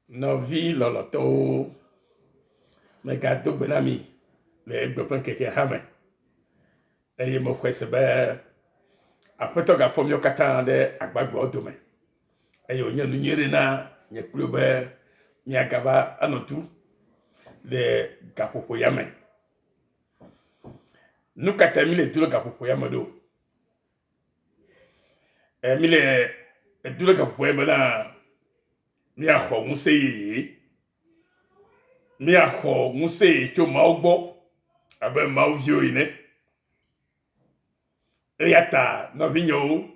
Nɔvi lɔlɔtɔwo, megado gbe na mi le egbe ƒe ŋkekea hã me eye mexɔe se be Aƒetɔ gafɔ míawo katã ɖe agbagbeawo dome eye wònye nu nyui ɖe na nye kpli wò be míagava anɔ tu le gaƒoƒo ya me. Nu ka tae míle du le gaƒoƒo ya me ɖo? E, míle edu le gaƒoƒo ya me bena míaxɔ ŋusẽ yeye. Míaxɔ ŋusẽ yeye tso Mawu gbɔ abe Mawu viwo ene. Eya ta nɔvinyewo,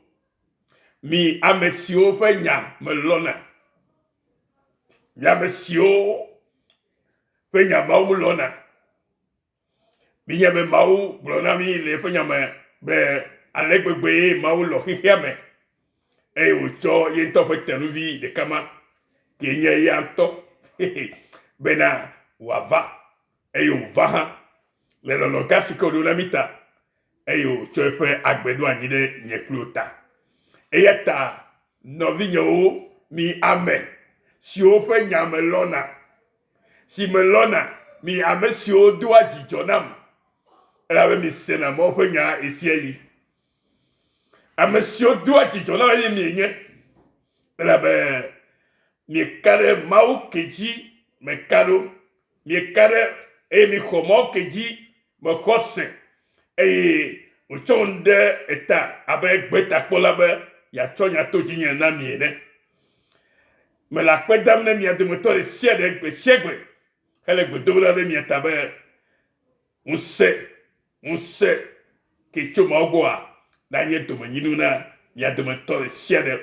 mi ame siwo ƒe nya melɔ̃na, mi ame siwo ƒe nya Mawu lɔ̃na, Mínya be Mawu gblɔ na mí le eƒe nya me be ale gbegbee Mawu lɔ̃ xexea me eye wòtsɔ ye ŋutɔ ƒe tenuvi ɖeka ma kee nye eya ŋutɔ bena wòava eye wòva hã le lɔlɔ̃ gã si ke wòɖo na mí ta eye wòtsɔ eƒe agbe ɖo anyi ɖe nye kple wò ta. Eya ta nɔvinyewo, mi ame siwo ƒe nya melɔ̃na si melɔ̃na, mi ame siwo doa dzidzɔ nam, elabe misena Mawu ƒe nya ɣesiaɣi. Ame siwo doa dzidzɔ nam eye mienye, elabe mieka ɖe Mawu ke dzi meka ɖo, mieka ɖe eye mixɔ Mawu ke dzi mexɔ se, eye wòtsɔm ɖe eta abe gbetakpɔla be yeatsɔ nya to dzinye na mi ene. Mele akpe dam ne mia dometɔ ɖe sia ɖe gbe sia gbe hele gbe dom ɖa ɖe mia ta be ŋusẽ, ŋusẽ ke tso Mawu gbɔa nanye domenyinu na mia dometɔ ɖe sia ɖe.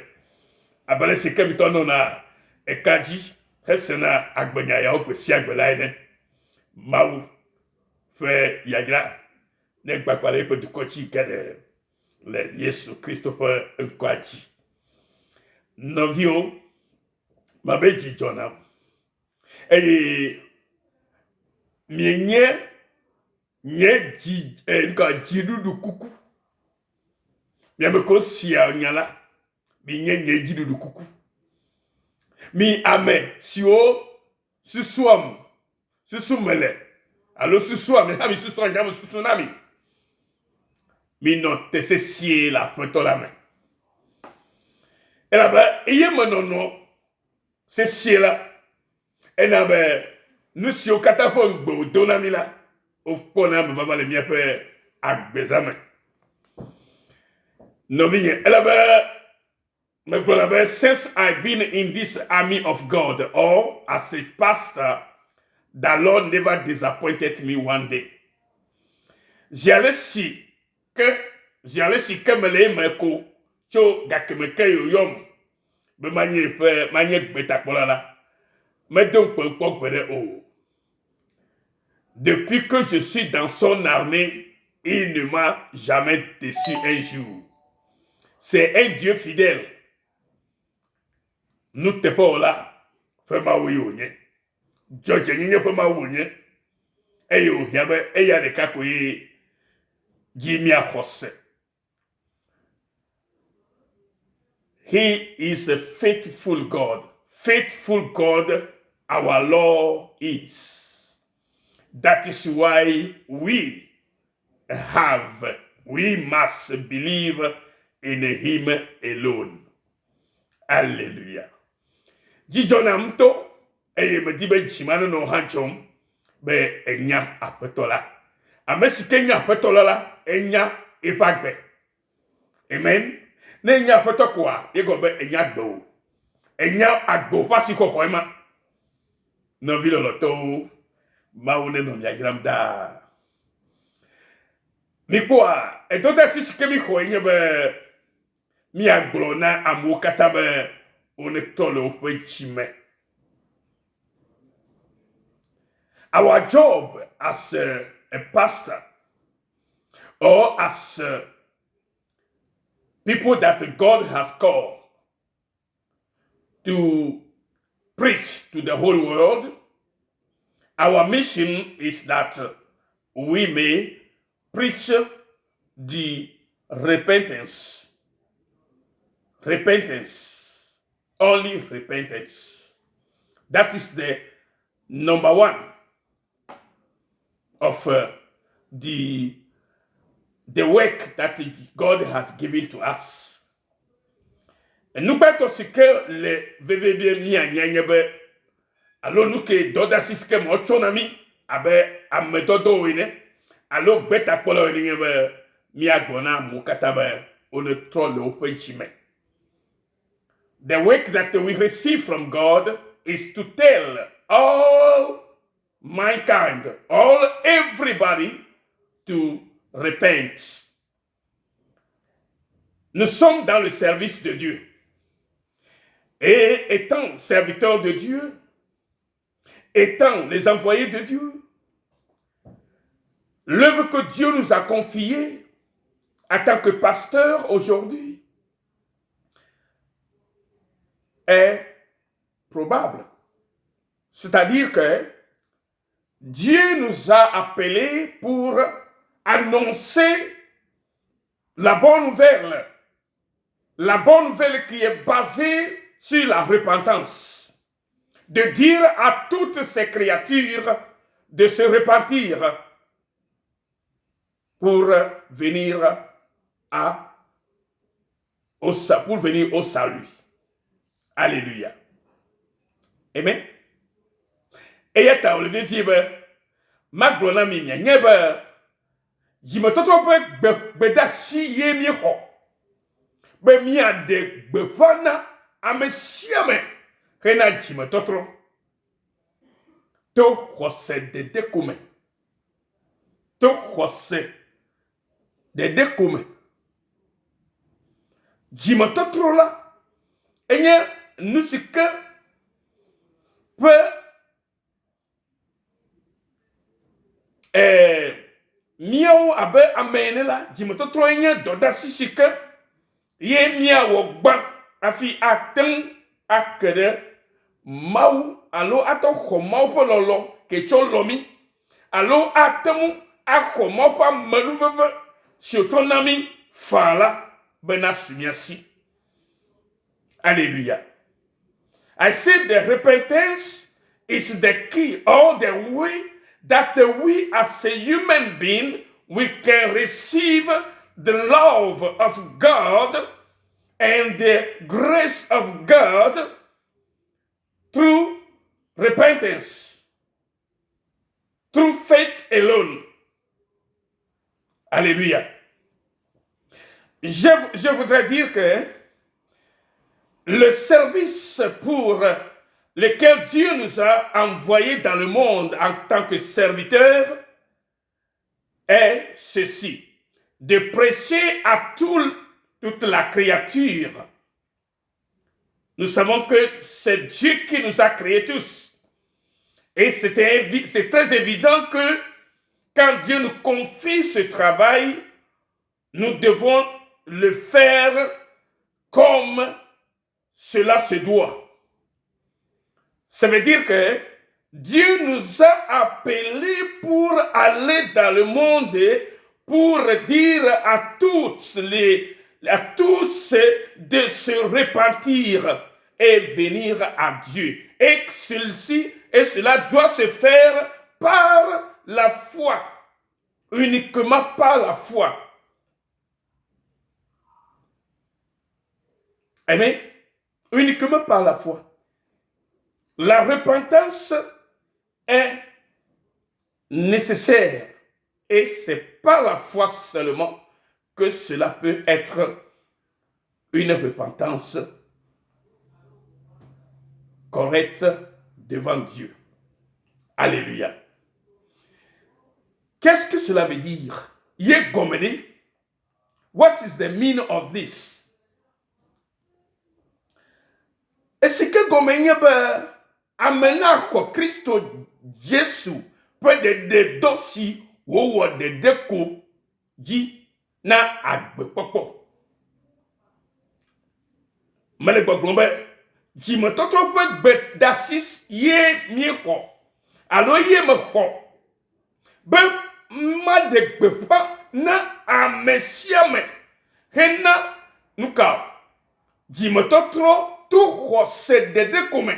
Abe ale si ke mitɔ nɔna eka dzi hesena agbenya yawo gbe sia gbe la ene. Mawu ƒe yayra negbagba ɖe eƒe dukɔ dzi geɖe. le Yesu Kristo ƒe ŋkɔa dzi. Nɔviwo, mabe dzi dzɔ nam eye mienye nye dzi eh, ŋkɔ dziɖuɖu kuku. Miame ko sia nya la, mienye nye dziɖuɖu kuku. Mi ame siwo susuam susu mele alo susua mi hã mi susua nya me susu na mi. Minɔ te sesĩe le Aƒetɔ la me. Elabe eye menɔnɔ sesĩe la, ena be nu siwo katã ƒe ŋugbe wòdo na mí la, wokpɔna eme vava le míaƒe agbezã me. Nɔvinye, elabe Megblɔna be since I been in this army of God or as a pastor, the Lord never disappointed me one day. Zi ale si ke zi ale si ke mele eme ko tso gakeme ke yoyɔm be manye eƒe manye gbetakpɔla la, medo ŋukpem kpɔ gbeɖe o. Depuis que je suis dans son armée, il ne m'a jamais déçu un jour. C'est un Dieu fidèle. Nuteƒewɔla ƒe Mawu ye wònye. Dzɔdzɔenyenye ƒe Mawu wònye. Eye wòhiã be eya ɖeka koe dzi míaxɔ se. He is a faithful God. Faithful God our Lord is. That is why we have, we must believe in him alone. Hallelujah. Dzi dzɔnam ŋutɔ eye medi be dzi ma nenɔ hã dzɔm be enya Aƒetɔ la. Ame si ke nya Aƒetɔ la la, enya eƒe agbe. Amen. Ne enya Aƒetɔ koa, ye gɔme be enya agbe o. Enya agbe ƒe asixɔxɔ ema. Nɔvi lɔlɔtɔwo, Mawu nenɔ mia yram ɖaa. Mikpɔa, edɔdeasi si ke mixɔe nye be míagblɔ na amewo katã be wonetɔ le woƒe dzi me. Our job as a, a pastor or as a people that God has called to preach to the whole world, our mission is that we may preach the repentance. Repentance. Only repentance. That is the number one of uh, the the work that God has given to us. Enugbãtɔ si ke le vevie be míanya nye be alo nu ke dɔdeasi si ke me wotsɔ na mí abe ame dɔdɔwo ene alo gbetakpɔlawo ene nye be míagblɔ na amewo katã be wonetrɔ le woƒe dzi me. The work that we receive from God is to tell all mankind, all everybody to repent. Nous sommes dans le service de Dieu. Et étant serviteurs de Dieu, étant les envoyés de Dieu, l'œuvre que Dieu nous a confiée en tant que pasteur aujourd'hui est probable. C'est-à-dire que Dieu nous a appelés pour annoncer la bonne nouvelle. La bonne nouvelle qui est basée sur la repentance. De dire à toutes ces créatures de se repentir pour venir à, au, pour venir au salut. Alléluia. Amen. Eya ta wòle vevie be magblɔ na mi mianye be dzimetɔtrɔ ƒe gbe gbedeasi ye míexɔ be míaɖe gbeƒã na ame sia ame hena dzimetɔtrɔ to xɔse ɖeɖe ko me. To xɔse ɖeɖe ko me. Dzimetɔtrɔ la enye nu si ke ƒe eh, míawo abe ame ene la, dzimetɔtrɔ nye dɔdasi si ke ye míawɔ gbã hafi ate ŋu ake ɖe Mawu alo ate ŋu xɔ Mawu ƒe lɔlɔ ke tsɔ lɔ mí alo ate ŋu axɔ Mawu ƒe amenuveve si wòtsɔ na mí faa la be nasu mía si. Alléluia. I say the repentance is the key or the way that we as a human being we can receive the love of God and the grace of God through repentance, through faith alone. Alléluia. Je, je voudrais dire que le service pour lequel Dieu nous a envoyés dans le monde en tant que serviteurs est ceci, de prêcher à tout, toute la créature. Nous savons que c'est Dieu qui nous a créés tous. Et c'est très évident que quand Dieu nous confie ce travail, nous devons le faire comme cela se doit. Ça veut dire que Dieu nous a appelés pour aller dans le monde pour dire à toutes les, à tous de se repentir et venir à Dieu. Et ceci, et cela doit se faire par la foi. Uniquement par la foi. Amen. Uniquement par la foi. La repentance est nécessaire et c'est par la foi seulement que cela peut être une repentance correcte devant Dieu. Alléluia. Qu'est-ce que cela veut dire? Ye gɔme What is the meaning of this? Esi ke gɔme nye be ame naxɔ Kristo Yesu ƒe ɖeɖedɔ si wòwɔ ɖeɖe ko dzi na agbekpɔkpɔ. Mele gbɔgblɔm be dzimetɔtrɔ ƒe gbedasi ye míexɔ alo ye mexɔ be maɖe gbeƒã na ame sia ame hena nuka? Dzimetɔtrɔ to xɔse ɖeɖe ko me.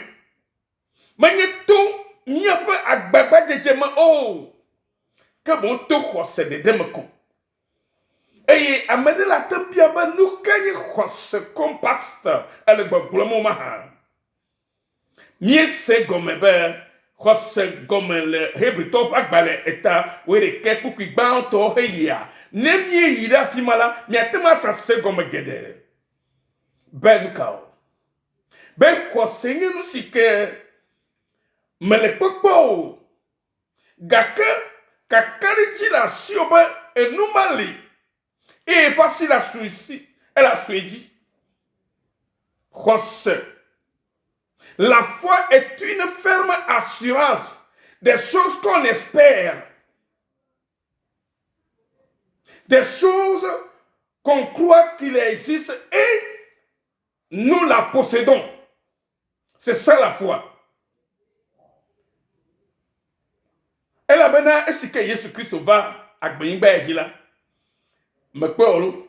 Menye to míaƒe agbagbadzedze me o, ke boŋ to xɔse ɖeɖe me ko. Eye ame ɖe le ate ŋu bia be, nu kae nye xɔse koŋ pastor ele gbɔgblɔm o mahã? Míese egɔme be xɔse gɔme le Hebritɔwo ƒe agbalẽ eta wuiɖekɛ kpukpui gbãtɔ heyia. Ne míeyi ɖe afi ma la, míate ŋu ase ase gɔme geɖe. Be nu ka o? Be xɔse nye nu si ke mele kpɔkpɔ o, gake kakaɖedzi le asiwò be enu ma li eye eƒe asi le asu si, ele asu dzi. Xɔse. La foi est une ferme assurance des choses qu'on espère, des choses qu'on croit qu'il existe et nous la possédons. C'est ça la foi. Elabena esi ke Yesu Kristo va agbenyigba ya dzi la, mekpɔe o lo,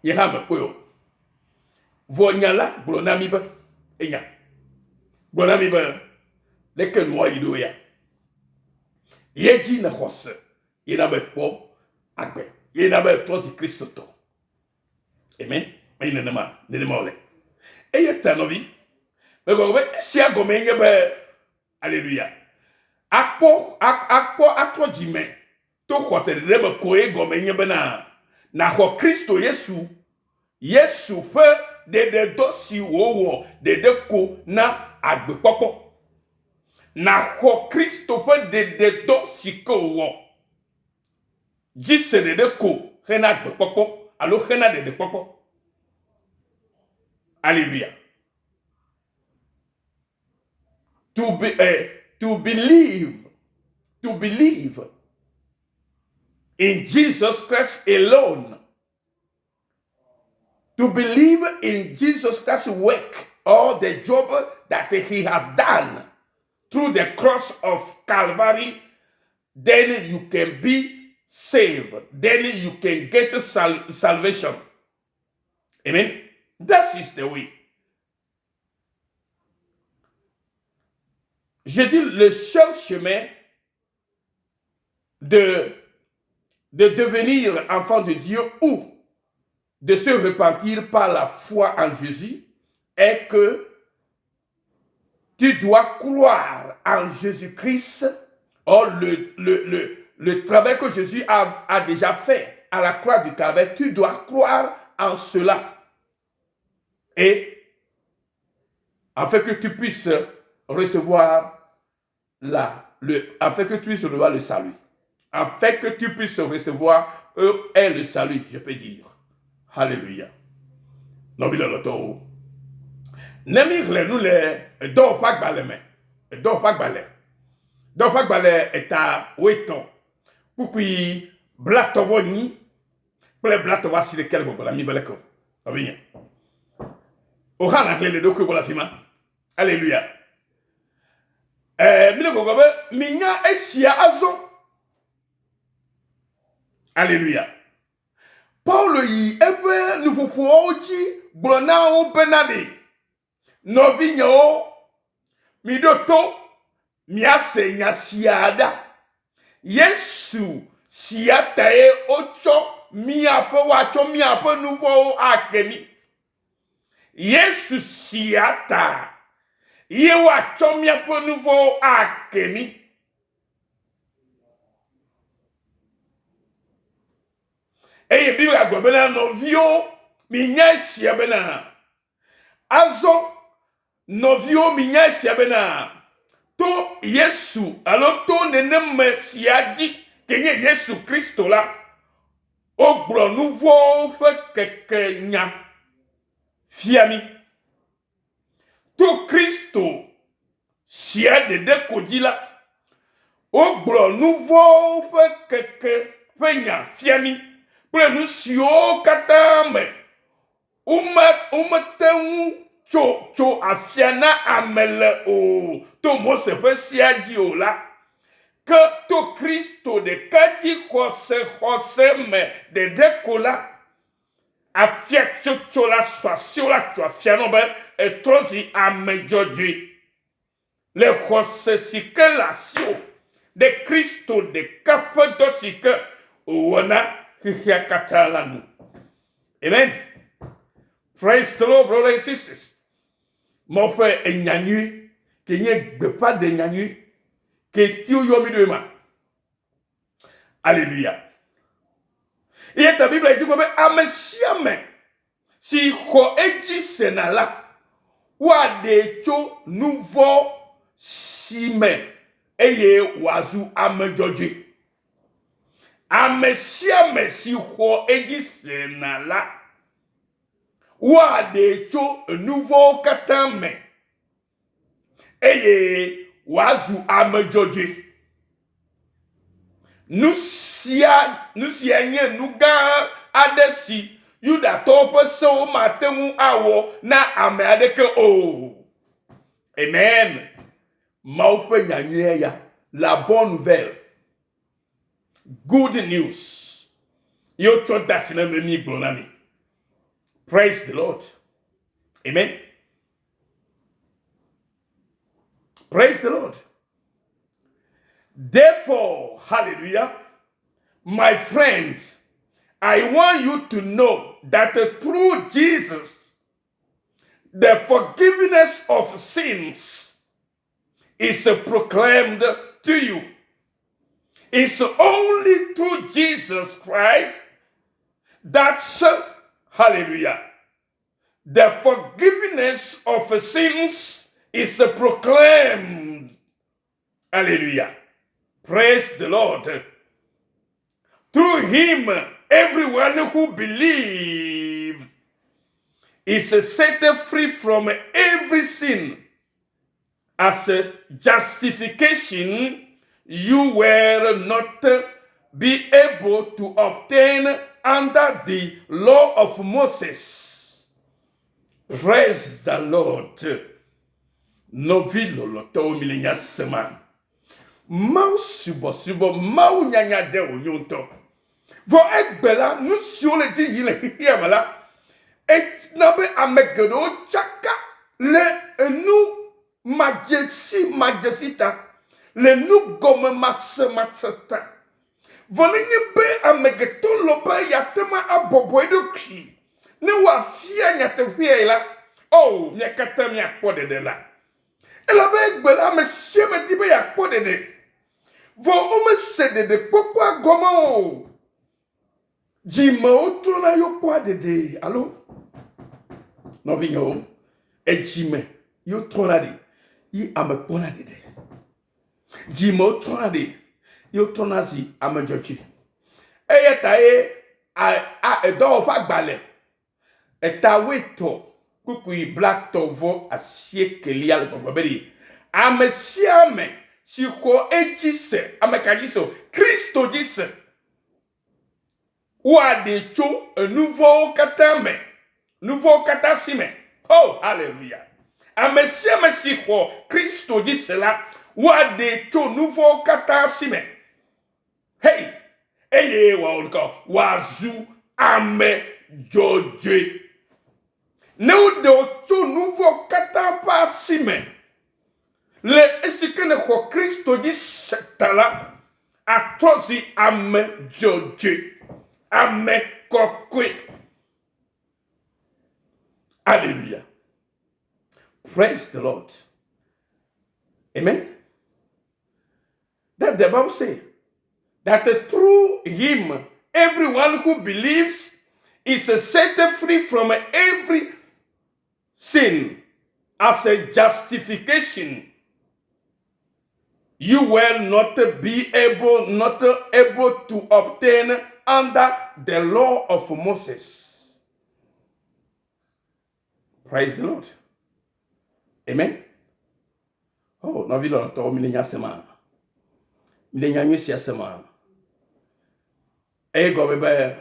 nye hã mekpɔe o. Vɔ nya la gblɔ na mí be, enya gblɔ na mí be, leke nua yi ɖo ya. Ye dzi nexɔ se, ye na be kpɔ agbe, ye na be trɔ zi Kristotɔ. Amen. Menye nenema, nenema wòle. Eya ta nɔvi, megblɔ be esia gɔmee nye be, aleluya, akpɔ, akpɔ atrɔ dzime to xɔse ɖeɖe me koe gɔmee nye bena nàxɔ Kristo Yesu, Yesu ƒe ɖeɖedɔ si wòwɔ ɖeɖe ko na agbekpɔkpɔ. Nàxɔ Kristo ƒe ɖeɖedɔ si ke wòwɔ. Dzi se ɖeɖe ko hena agbekpɔkpɔ alo hena ɖeɖekpɔkpɔ. Aleluya. To be, eh, to believe, to believe in Jesus Christ alone. To believe in Jesus Christ's work or the job that he has done through the cross of Calvary, then you can be saved. Then you can get sal salvation. Amen. That is the way. Je dis le seul chemin de, de devenir enfant de Dieu ou de se repentir par la foi en Jésus est que tu dois croire en Jésus-Christ, or le, le, le, le travail que Jésus a, a déjà fait à la croix du Calvaire, tu dois croire en cela. Et afin que tu puisses recevoir la, le, afin que tu puisses recevoir le salut. Afin que tu puisses recevoir eux est le salut, je peux dire. Alléluia. Nɔvi lɔlɔtɔwo. Ne mi xlẽ nu le edɔwɔƒe agbalẽ me, edɔwɔƒe agbalẽ, dɔwɔƒe agbalẽ eta wuietɔ̃, kpukpui blatɔ̃ vɔ enyi kple blatɔ̃ vɔ asiɖeke le gbɔgblɔ na mi be leke o. Nɔvinye. Wò hã nàxlẽ le ɖokui gbɔ le afi ma. Aleluya. Ɛɛ, mi le gbɔgblɔ be minya esia azɔ. Aleluya. Paulo yi eƒe nuƒoƒoawo dzi gblɔ na wo bena ɖe, nɔvinyewo, miɖo to miase nya sia ɖa. Yesu sia tae wotsɔ míaƒe woatsɔ míaƒe nu vɔ̃wo ake mí. Yesu sia ta ye woatsɔ míaƒe nu vɔ̃wo ake mí. Eye Biblia gblɔ bena, nɔviwo, minya esia bena, azɔ nɔviwo, minya esia bena, to Yesu alo to neneme sia dzi, ke nye Yesu Kristo la, wogblɔ nu vɔ̃wo ƒe keke nya fia mí. To Kristo sia ɖeɖe ko dzi la, wogblɔ nu vɔ̃wo ƒe keke ƒe nya fia mí kple nu siwo katã me wome, womete ŋu tso tso afia na ame le o to Mose ƒe sea dzi o la, ke to Kristo ɖeka dzi xɔse xɔse me ɖeɖe ko la, afiatsotso la sɔ asiwò la tso afia nɔ be ètrɔ zi ame dzɔdzɔe. Le xɔse si ke le asiwò ɖe Kristo ɖeka ƒe dɔ si ke wòwɔ na xexea katã la nu. Amen. Praise the Lord, brothers and sisters. Mawu ƒe enya nyui ke nye gbeƒãɖe nya nyui ke ti woyɔ mi ɖo ma. Aleluya. Eya ta Biblia dzi gblɔ be ame sia ame si xɔ edzi sena la, woaɖee tso nu vɔ̃ si me eye wòazu ame dzɔdzɔe. Ame sia ame si xɔ edzi sena la, woaɖee tso nu vɔ̃wo katã me eye wòazu ame dzɔdzɔe. Nu sia nu sia nye nu gã aɖe si Yudatɔwo ƒe sewo mate ŋu awɔ na ame aɖeke o. Amen. Mawu ƒe nyanyuia ya, la bonne nouvelle, good news, ye wotsɔ de asi na mi be mígblɔ na mi. Praise the Lord. Amen. Praise the Lord. Therefore, hallelujah, my friends, I want you to know that through Jesus, the forgiveness of sins is proclaimed to you. It's only through Jesus Christ that, hallelujah, the forgiveness of sins is proclaimed. Hallelujah. Praise the Lord. Through him, everyone who believes is set free from every sin. As a justification, you were not be able to obtain under the law of Moses. Praise the Lord. Nɔvi lɔlɔtɔwo mi le nya sema. Mawu subɔsubɔ, Mawu nyanya ɖe wònyo ŋutɔ. Vɔ egbe la, nu siwo le dzi yim le xexea me la, ena be ame geɖewo tsaka le enu madzesi madzesi ta, le nu gɔme masemase ta. Vɔ nenye be amegbetɔ lɔ̃ be yeate ŋu abɔbɔ eɖokui ne wòafia nyateƒeae la, o, mía katã míakpɔ ɖeɖe la. Elabe egbe la, ame sia ame di be yeakpɔ ɖeɖe. Vɔ womese ɖeɖekpɔkpɔa gɔme o. Dzimewo trɔna ye wokpɔa ɖeɖe alo? Nɔvinyewo, edzime ye wotrɔna ɖi ye ame kpɔna ɖeɖe. Dzime wotrɔna ɖi ye wotrɔna zi ame dzɔdzɔe. Eya ta ye a edɔwɔƒe agbalẽ Eta wuietɔ̃ kpukpui blatɔ̃ vɔ asiekelia le gbɔgblɔ be ɖe ame sia ame si xɔ edzi se, ame ka dzi se o? Kristo dzi se, woaɖee tso enu vɔ̃wo katã me, nu vɔ̃wo katã si me. Oh, haleluya! Ame sia ame si xɔ Kristo dzi se la, woaɖee tso nu vɔ̃wo katã si me. Hei! Eye wòawɔ nuka? Wòazu ame dzɔdzɔe. Ne woɖe wò tso nu vɔ̃ katã ƒe asi me, le esi ke nèxɔ Kristo dzi se ta la, àtrɔ zi ame dzɔdzɔe, ame kɔkɔe. Aleluya. Praise the Lord. Amen. That the Bible say that through him everyone who believes is set free from every sin as a justification. You will not be able, not able to obtain under the law of Moses. Praise the Lord. Amen. Oh, nɔvi lɔlɔtɔwo, mi le nya sema? Mi le nya nyui sia sema? Eye gɔme be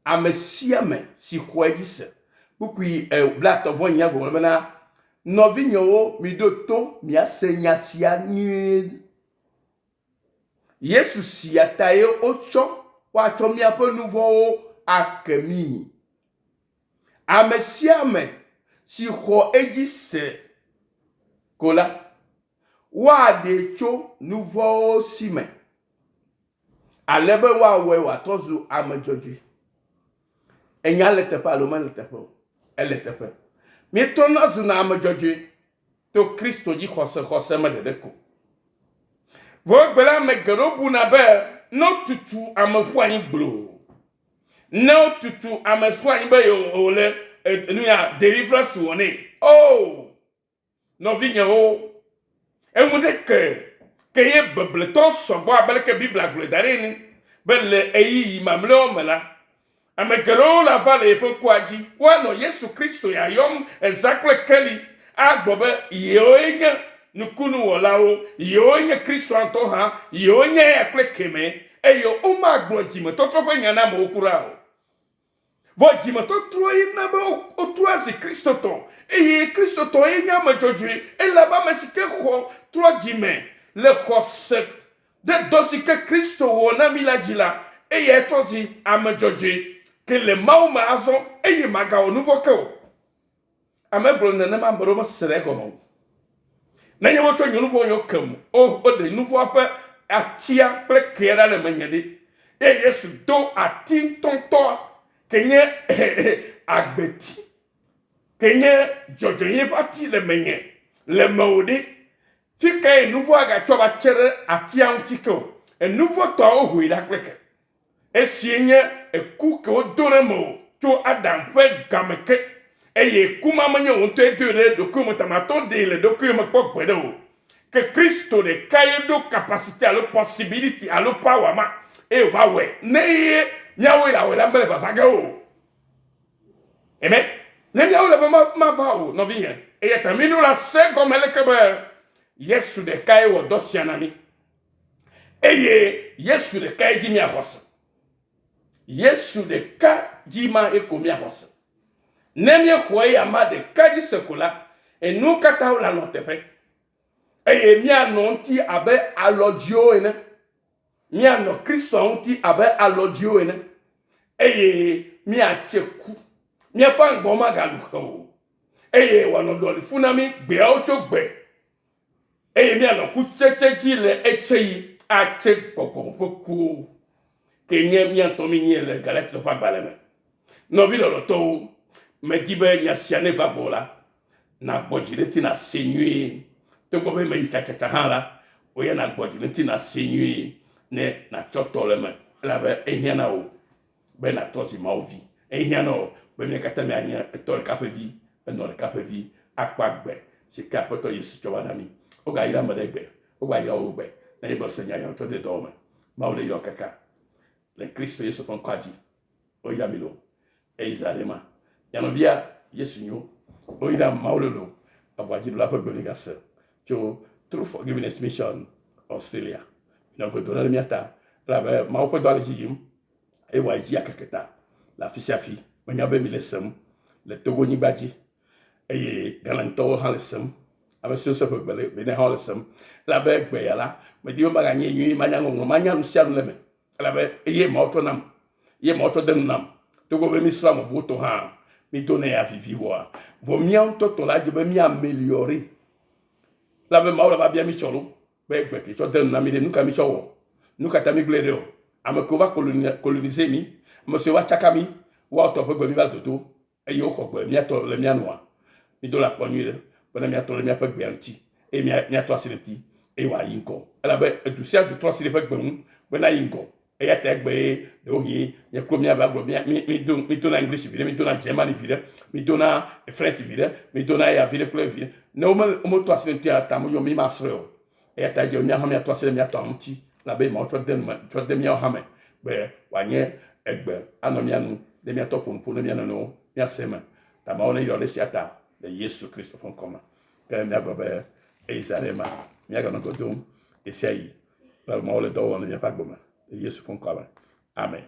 ame sia ame si xɔe dzi se. Kpukpui e, blatɔ vɔ nyia gɔme bena nɔvinyewo miɖo to miase nya sia nyuie. Yesu sia tae wotsɔ woatsɔ míaƒe nu vɔ̃wo ake mí. Ame sia ame si xɔ edzi se ko la, woaɖee tso nu vɔ̃wo si me, ale be woawɔe wòatrɔ zu ame dzɔdzɔe. Enya le teƒe alo mele teƒe o? Ele teƒe. Míetrɔna zuna ame dzɔdzɔe to Kristo dzi xɔse xɔse me ɖeɖe ko. Vɔ egbe la, ame geɖewo buna be ne wotutu ame ƒu anyi gbloo, ne wotutu ame ƒu anyi be wòle nu ya deliverance wɔ nɛ. Oh! Nɔvinyewo, eŋu ɖe ke ke ye bebletɔ sɔgbɔ abe leke Biblia gblɔe da ɖi ene be le ɣeyiɣi mamlɛawo me la, ame geɖewo lava le yeƒe ŋkɔa dzi, woanɔ Yesu Kristo ya yɔm ezã kple keli agblɔ be yewoe nye nukunuwɔlawo, yewoe nye Kristoa ŋutɔ hã, yewoe nye eya kple kemɛ, eye womagblɔ dzimetɔtrɔ ƒe nya na amewo kura o. Vɔ dzimetɔtrɔ ye na be wotrɔ zi Kristotɔ, eye Kristotɔ ye nye ame dzɔdzɔe, elabe ame si ke xɔ trɔ dzime le xɔse ɖe dɔ si ke Kristo wɔ na mí la dzi la, eyae trɔ zi ame dzɔdzɔe ke le Mawu me azɔ, eye magawɔ nuvɔ̃ ke o. Ame gblɔ nenema ame ɖewo mese ɖe egɔme o. Nenye wotsɔ nye nuvɔ̃ yɔ kem, o woɖe nuvɔ̃a ƒe atia kple kea ɖa le menye ɖi. Eye Yesu do ati ŋutɔŋutɔ ke nye agbeti, ke nye dzɔdzɔenyenye ƒe ati le menye, le mewò ɖi. Fi kae nuvɔ̃a gatsɔ va tse ɖe atia ŋuti ke o? Enuvɔ̃tɔawo hoe ɖa kple ke. Esie nye eku ke wodo ɖe mewò tso Adam ƒe game ke, eye ku ma menye wò ŋutɔe doe ɖe ɖokuiwò me ta màte ŋu ɖee le ɖokuiwò me kpɔ gbeɖe o. Ke Kristo ɖeka ye ɖo capacity alo possibility alo power ma eye wòva wɔe. Ne ye míawoe le awɔe la, mele vava ge o. Amen. Ne míawoe le va mava o, nɔvinye. Eya ta míɖo la se gɔme leke be Yesu ɖekae wɔ dɔ sia na mí. Eye Yesu ɖekae dzi míaxɔ se. Yesu ɖeka dzi ma ye ko míaxɔ se. Ne míexɔ eya ma ɖeka dzi se ko la, enuwo katã wole anɔ teƒe. Eye míanɔ ŋuti abe alɔdziwo ene. Míanɔ Kristoa ŋuti abe alɔdziwo ene. Eye míatse ku. Míaƒe aŋgbɔ magalu xe o. Eye wòanɔ ɖɔli fu na mí gbeawo tso gbe. eye míanɔ kutsetse dzi le etseɣi atse gbɔgbɔ ƒe kuwo ke nye mía ŋutɔ mínyie le Galatitɔ ƒe agbalẽ me. Nɔvi lɔlɔ̃tɔwo, medi be nya sia neva gbɔwò la, nàgbɔ dzi ɖe ŋuti nàsee nyuie. Togbɔ be meyi tsatsatsa hã la, wò ya nàgbɔ dzi ɖe ŋuti nàsee nyuie ne nàtsɔ tɔ le eme elabe ehiã na wò be nàtrɔ zi Mawu vi. Ehiã na wò be mía katã míanye etɔ ɖeka ƒe vi, enɔ ɖeka ƒe vi, akpɔ agbe si ke Aƒetɔ Yesu tsɔ va na mí. Wogayra ame ɖe gbe, wogayra wò gbe nenye be èse nya ya wòtsɔ de dɔwɔwɔ me. Mawu neyra wò kaka le Kristo Yesu ƒe ŋkɔa dzi. Woyra mi loo. Eye zã ɖe ma, mia nɔvia Yesu nyo. Woyra Mawu lolo. Aʋadziɖula ƒe gbe migase tso True Forgiveness Mission, Australia. Minɔ gbe dom ɖa ɖe mía ta elabe Mawu ƒe dɔa le dzi yim eye wòayi dzi akeke ta le afi sia afi. Menya be mile sem le Togo-nyigba dzi eye Ghana ŋutɔwo hã le sem. Ame siwo se ƒe gbe le Benin hã le sem. Elabe gbe ya la, medi be maganye nyuie, manya ŋɔŋlɔ, manya nu sia nu le eme. Elabe eye Mawu tsɔ nam, ye Mawu tsɔ de nu nam. Togbɔ be mísrɔ̃ ame bubuwo tɔ hã, mídonɛ ya vivi vɔa, vɔ mía ŋutɔ tɔ la dze be mía ameliore. Elabe Mawu la va bia mí tsɔ ɖo be gbe ke tsɔ de nu na mí ɖe, nu ka mítsɔ wɔ? Nu ka ta mígblẽe ɖe o? Ame kewo va coloniser mí, ame siwo va tsaka mí, woawo tɔ ƒe gbe míva le dodo eye woxɔ gbe mía tɔ le mía nua. Mído la kpɔ nyuie ɖe bena míatrɔ ɖe míaƒe gbea ŋuti eye míatrɔ asi ɖe ŋuti eye wòayi ŋgɔ. Elabe edu sia du trɔ asi ɖe eƒe gbe ŋu bena yi ŋgɔ. Eya ta egbe ye ɖewohĩ nye kple míava gblɔ mía mí mído mídona English viɖe, mídona Germany viɖe, mídona French viɖe, mídona eya viɖe kple viɖe. Ne wome wometrɔ asi ɖe ŋutia ta menyo mí masrɔ̃e o. Eya ta edze be míawo hã míatrɔ asi ɖe mía tɔa ŋuti elabe Mawu tsɔ de nu me tsɔ de míawo hã me be wòanye egbe anɔ mía nu ne míatɔ ƒo nuƒo ne mía nɔnɔewo míase eme. Ta Mawu neyra ɖe esia ta le Yesu Kristo ƒe ŋkɔ me. Ke míagblɔ be eyi zã ɖe ma míaganɔ gbe dom ɣesiaɣi elabe Mawu le dɔ wɔm le míaƒe agbe me le Yesu ƒe ŋkɔa me. Amen.